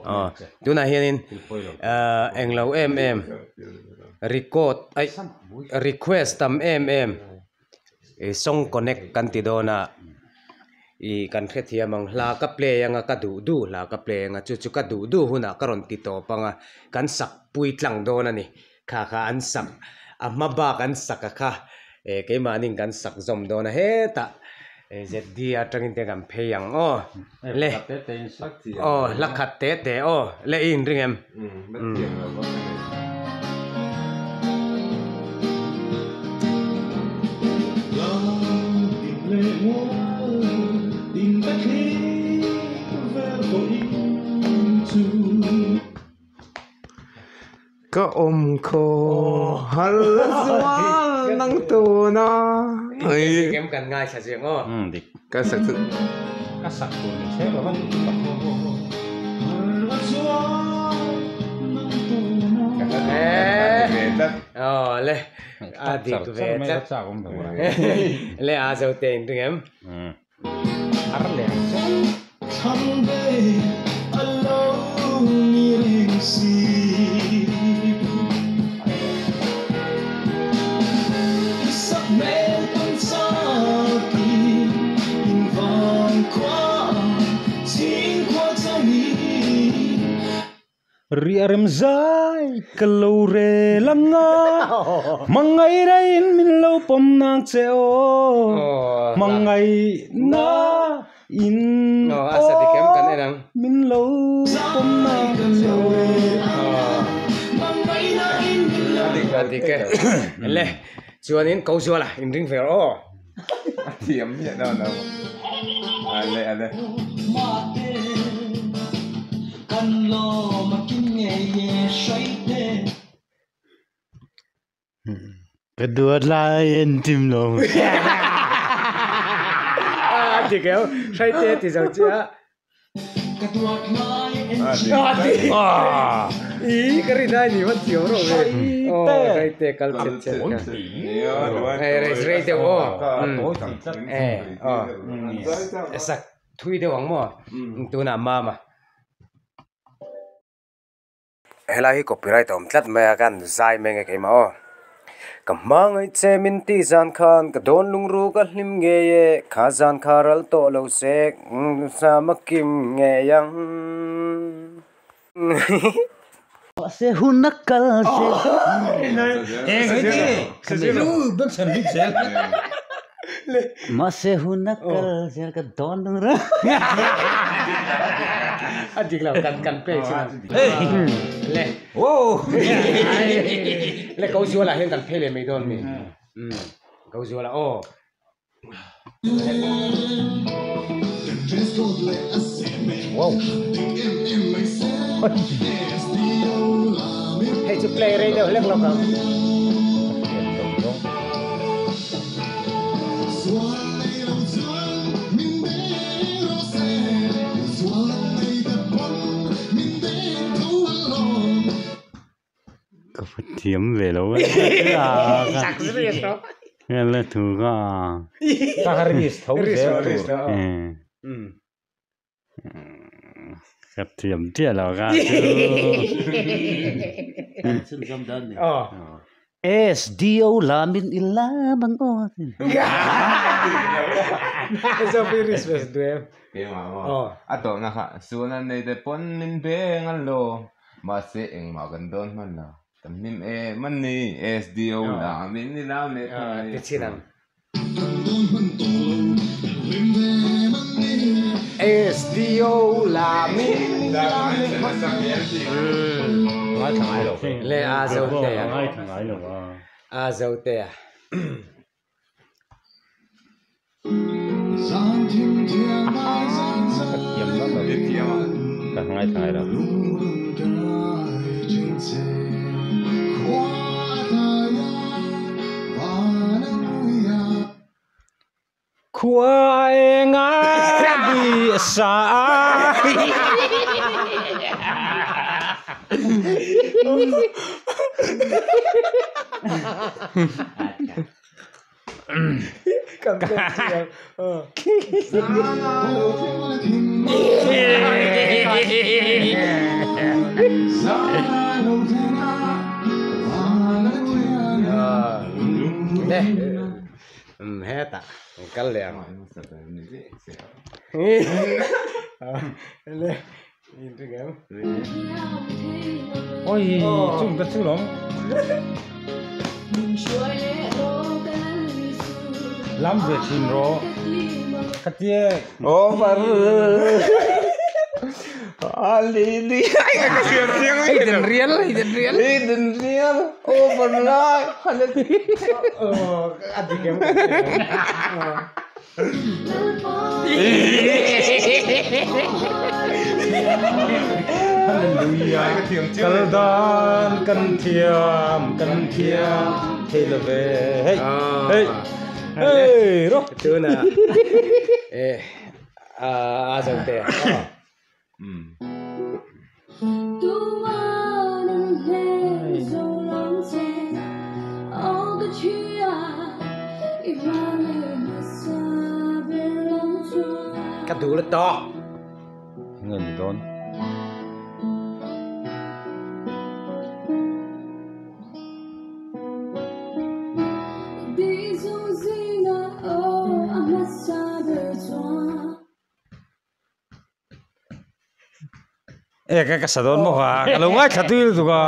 Aw tunah hianin ahh englo em em record aih request tam em em ih song connect kan ti dawn a ih kan hrethiam ang hla ka play anga ka duh duh hla ka play anga chu chu ka duh duh hunah ka rawn ti tawp anga kan sak pui tlang dawn a ni kha kha an sak a hma bak an sak a kha eh keimahni kan sak zawm dawn a hetah zd atangin te kan phei ang aw le aw hla khat te te aw le i inring em Ka awm khaw har zual nang tun a. Kem kan ngaithla zing aw. Dik. Ka sak chu. Ka sak tur ni se lo va. Aw le a dik ve tlat. Le a zo te in ring em. Har leh ang che. Riah rem zai ka lo rel ang a, hmangaih raiin min lo pawm nang che aw, hmangaih na in aw min lo pawm nang che aw. A dik e, le chuanin ko zuala inring ve rawh aw. A thiam miah no no. Ale ale. Ka duat lai en tim lo. A dik eo, hraite ti zo chiah. I ka rin ai ni va thiam rawh ve. Aw hraite kal chet chet kha. Hei rei deuh aw. Eh aw sak thui deuh ang maw tunah mama. Helai hi copyright a awm tlat mai a kan zai mai nge keimah aw ka hmangaih che min tih zan khan ka dawn lungru ka hlim ngei e kha zan kha ral tawh lo se zam a kim ngei ang. Mahse hun a kal se. Mahse hun a kal zel ka dawn lungru. A dik lo kan kan pek chin ang le le ko zuala hian kan phei leh mai dawn mi ko zuala aw hei chu play rei deuh hlek lawk ang. Ka va thiam ve lo e la thu ka ka risk tho zel tur ka thiam chiah lo ka chu SDO lamin i lam ang aw. A tawhna kha sual an nei te pawn min beng an lo mahse engmah kan dawn hman lo kan hlim em an ni SDO lamin i lam leh thung a ni. SDO lamin i lam leh Le a zo te a. A zo te a. Ka ngaithla ngai lo. Khua enga di sa Le heta kal le ang le in ringem ôi chung cái chú lắm lắm về chín rồi cái tie ô mà ali li ai cái tiếng Hidden real hidden real hidden real ô mà lại ờ adi kem Hallelujah Kaldan kan thiam thei la ve hey hey hey ro tu na e a a zong te ka du le to ngen don e cái sadon mo ha ka lo ngai thatui tu ka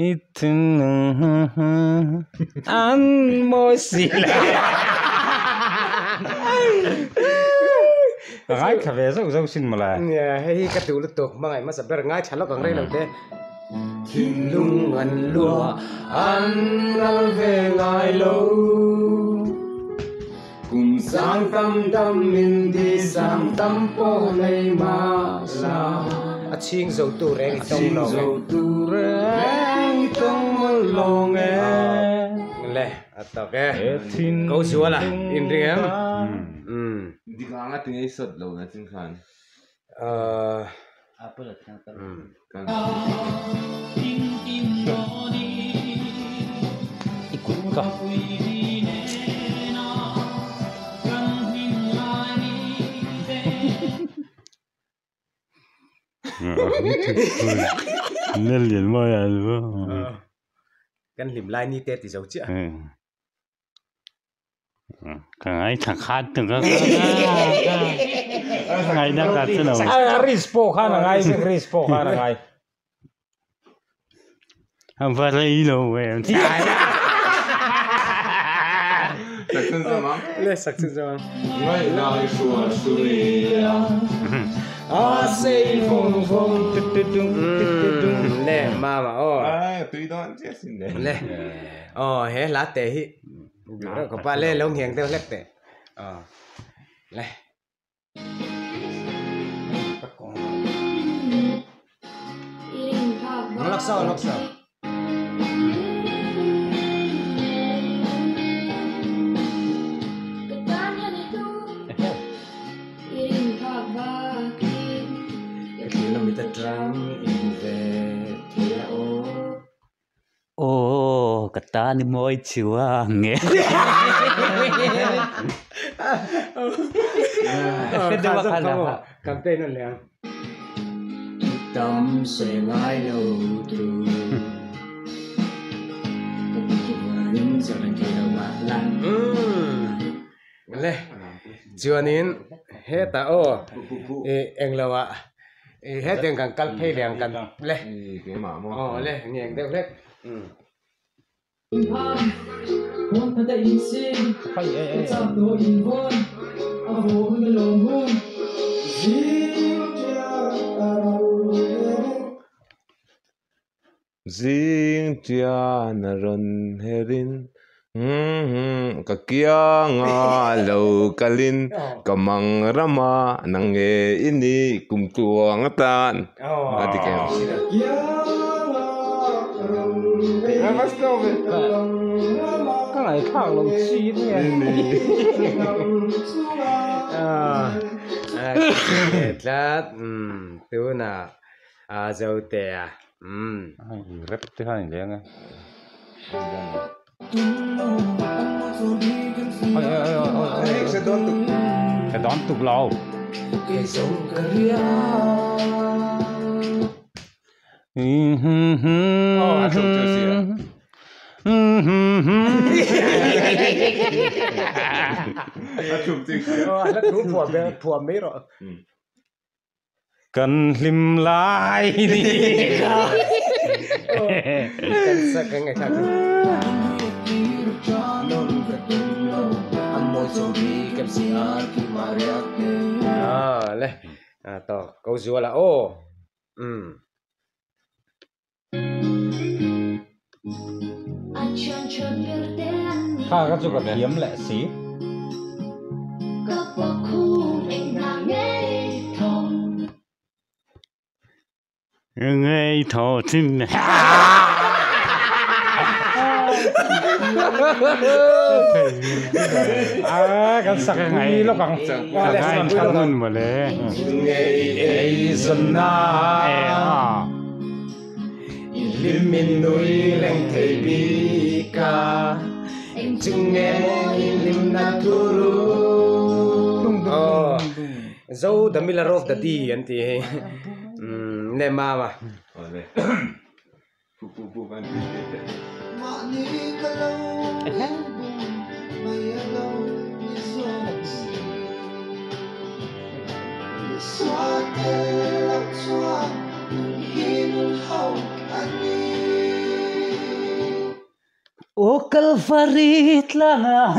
ithin an mo si la ngai kha ve zo zo sin mala ya hei ka tu lu tuk mangai ma saber ngai thalok ang rei lo te thin lung an lua an nal ve ngai lo kum sang tam tam min di sang tam po nei ma la a ching zo tu reng tong lo zo tu reng tong mo lo nge le atok e ko suala in ring em di ka nga tingai sot lo na chin khan apple thang ta ikut ka nên liền môi à căn lim lai ni te ti zo chia cái thằng khác từng cái ngày đó cả thế nào rispo khá là ngay rispo khá là ngay không phải lấy đâu em le saksun zaman ngay lại xua xuôi a sei phong phong le mama o ai tùy đó chết xin đấy le oh he lá tè hi đó có pa le long hiang teo lek te le lok sao lok sao ô cái ta ni moi chiu à nghe cầm tên nó liền tâm sẽ ngay lâu tu le chuanin heta o englawa he teng kan kal phei liang kan le cái mà mo o le ngeng deuh hlek Zing tia na ron herin ka kia nga lo kalin kamang rama nang e ini kum tuang tan ati kayo cái này khác lồng chi thế tlat tu na a zo te a rep te han le nga ôi ôi ôi ôi sẽ đón tục sẽ đón tục lâu cái giống cái A thluk chu si a. A thluk chu si a. A hla thu phuah ve phuah mai rawh. Kan hlim lai ni kha. Kan sak kan ngaihthlak chu. Ah le tawk ko zual ah aw. Umm. Kha ka chu ka thiam leh si. Ngei tho chin. A kan sak pui lawk ang. Ka ngai tha ngun mawle. Ngei ei zawn na. I hlim in nui leng thei bik a. Eng chung nge maw i hlim na thuru. Aw Zo the miller of the day an ti hei. Umm le mama. Awle. Pu pu pu kan ti ti te. Aw Kalvari tlangah.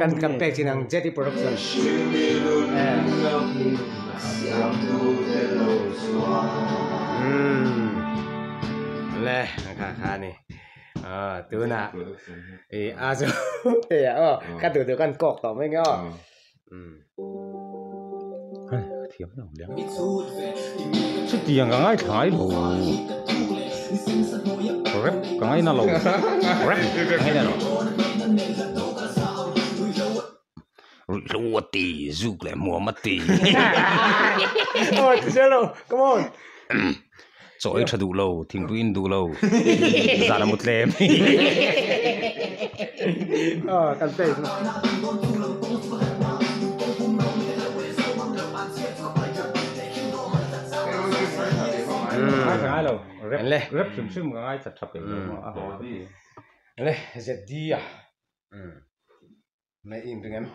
Kan kan pek chin ang Jetty Production. Le kha kha ni. Ờ tuna i a chu te a ka tu tu kan kok tawh mai nge aw. Thiam lo liam. Chutiang ka ngaithla ngai lo. Rap ka ngaina lo. Rap ka ngaina lo. Ruihhlo a ti, zuk leh hmuam a ti. Aw ti zel lo, come on. Chaw ei tha duh lo, thingpui in duh lo, zan a mu tlem. Aw kan page. Ngai lo, rap rap hrim hrim ka ngai that tha peih lo a. Le ZD a. Mai in ring em?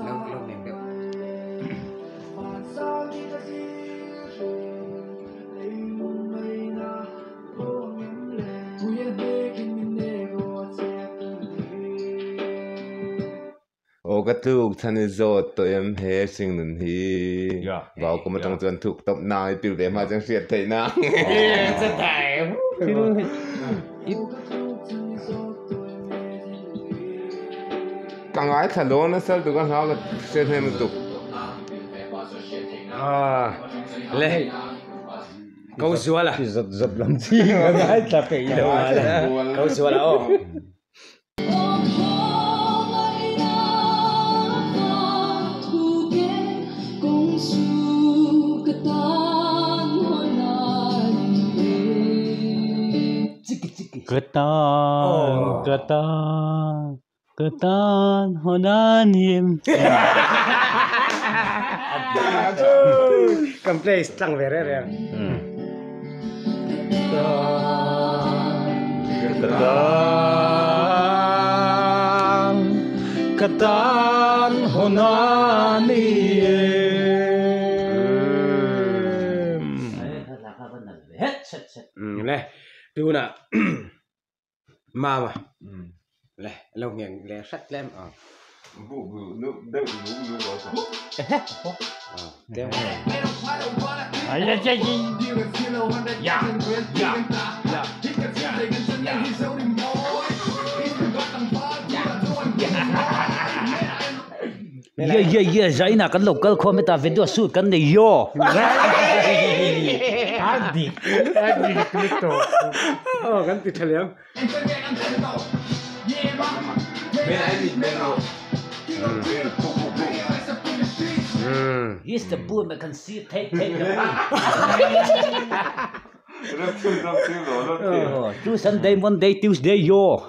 Lo lo ngen deuh. Aw ka tluk chhan i zawt tawh em he hringnun hi vau kum atang chuan thuk tawp nang i pil ve hma chuan hriat theih nang. Ka ngaithla dawn nasa lutuk a hlau ka hriat hnem lutuk. Le ko zual a. Zat zat lam chi ka ngaithla peih lo a. Ko zual a aw. Ka tan, ka tan, ka tan haw nan him. Kan place tlang ve reng reng. Ka tan, ka tan haw nan i em. Le, tunah Mama le lo ngheng le hrat tlem a. Ye ye ye zaina kan lo kal khawm heta video shoot kan nei yo. A dik a dik lutuk. Aw kan ti tha liam. He's the boom I can see take take the Tu Sunday, Monday, Tuesday yo.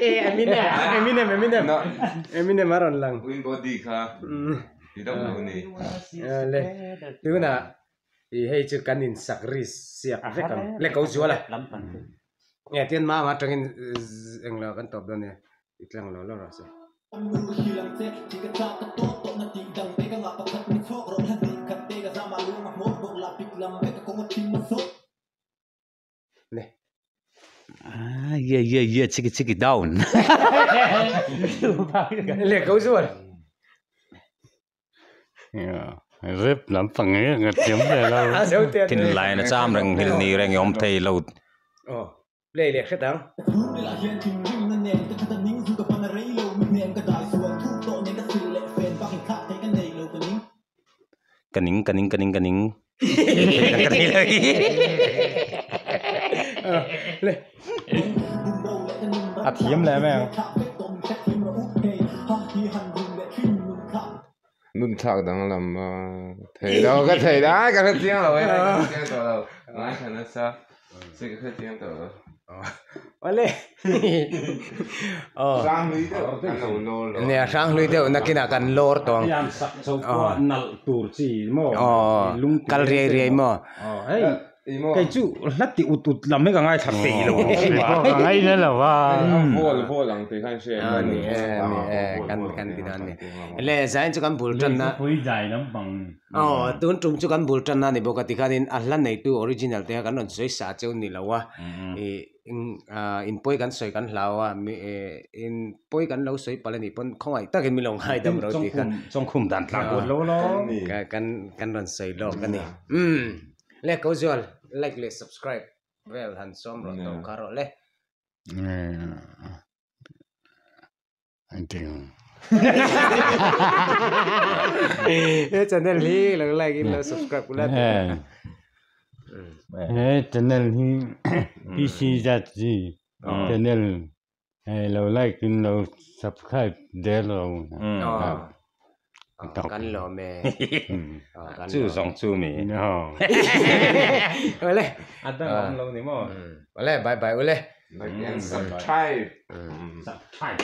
Eminem Eminem Eminem Eminem a rawn lang. Win body kha ti deuh lo ni. Le tuna i hei chu kan in sak ri siak vek ang le ko zual a. Nge tian ma anga tangin englo kan tawp dawn nia i tlang lo lo rawh se. Le. Ah, yeah, yeah, yeah, chiki chiki down. Le ko zual. Rep lampang nge nga thiam ve lo. Thin lai na cham reng hil ni reng i awm thei lo. Aw, play leh hret ang. Ka ning ka ning ka ning ka ning. A thiam leh mai ang. Nun thlak danglam a thei lo ka thei lo ai ka hre chiang lo e ka hre chiang tawh lo ngaithla nasa se ka hre chiang tawh lo. Awle aw Hranghlui deuh an lo lawr lo. Nia hranghlui deuh nakinah kan lawr tawh ang. Hian sak chho pawh nalh tur chi maw Aw lung ti kal riai riai maw. Aw hei Kei chu hla ti ut ut lam hi ka ngaithla peih lo ang Kei pawh ka ngaina lo a. Vol vol ang tih khan hria em Ni e ni e kan kan ti dan ni. Le zain chu kan bul tan na. Lei zai lampang. Aw tun tum chu kan bul tan na ni bawk a tikhanin a hla neitu original te kha kan rawn sawi sa cheu ni lo a. I in pawi kan sawi kan hlau a mi in pawi kan lo sawi palh a nih pawn khawngaih takin min lo ngaidam ro tih kha. Chawngkhum dan tlang kuat lo lo. Kan kan rawn sawi lawk a ni. Le ko zual like leh subscribe vel han sawm rawh tawh kha rawh le. He channel hi lo like in lo subscribe ula. He channel hi PCZG channel Hei lo like in lo subscribe der lo. Kan lawm e. Chu zawng chu mi. Awle. A dang awm lo ni maw. Awle bye bye ule. Like and subscribe. Subscribe.